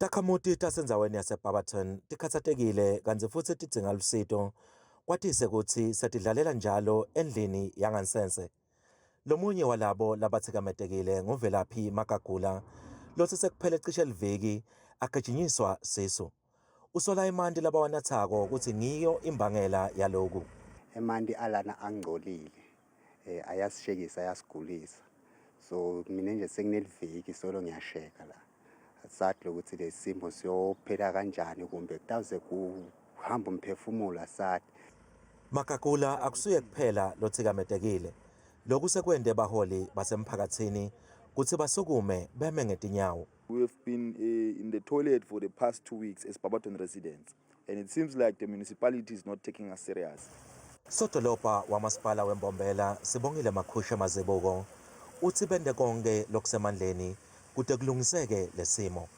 Takhamuti tasendzaweni yaseBarberton tikhatsatekile kantsi futsi tidzinga lusito kwatise kutsi setidlalela njalo endlini yangansense. Lomunye walabo labatsikametekile nguVelaphi Magagula lotsi sekuphele cishe liviki agijinyiswa sisu. Usola emanti labawanatsako kutsi ngiyo imbangela yaloku. Emanti alana angcolile ayasishekisa, ayasigulisa. So mina nje sekuneliviki solo ngiyasheka la. Asati lokuthi lesimo siyophela kanjani kumbe kutawuze kuhamba umphefumulo, asati. Magagula akusuye kuphela lotsikametekile. Loku sekwente baholi basemphakatsini kutsi basukume beme ngetinyawo. We have been in the toilet for the past 2 weeks as Barberton residents, and it seems like the municipality is not taking us serious. Sodolobha wamasipala weMbombela Sibongile Makhushe Mazibuko utsi bente konke lokusemandleni kute kulungiseke lesimo.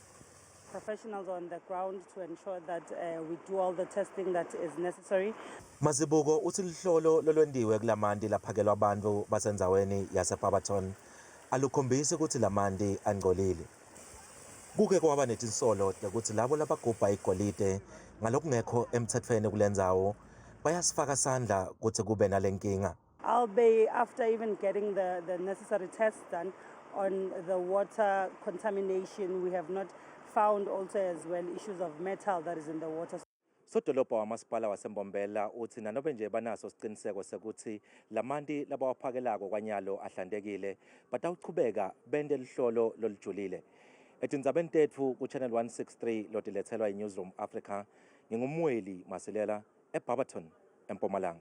Professionals on the ground to ensure that we do all the testing that is necessary. Mazibuko utsi luhlolo lolwentiwe kulamanti laphakelwa bantfu basendzaweni yaseBarberton alukhombisi kutsi lamanti angcolile. Kuke kwaba netinsolo tekutsi labo labagubha igolide ngalokungekho emtsetfweni kulendzawo bayasifaka sandla kutsi kube nalenkinga. I'll be after even getting the necessary tests done on the water contamination. We have not found also as well issues of metal that is in the water. Sodolobha wamasipala waseMbombela utsi nanobe nje banaso siciniseko sekutsi lamanti labawaphakelako kwanyalo ahlantekile, batawuchubeka bente luhlolo lolujulile. Etindzabeni tetfu ku-Channel 163 lotiletselwa yi-Newsroom Africa, nginguMweli Masilela eBarberton, eMpumalanga.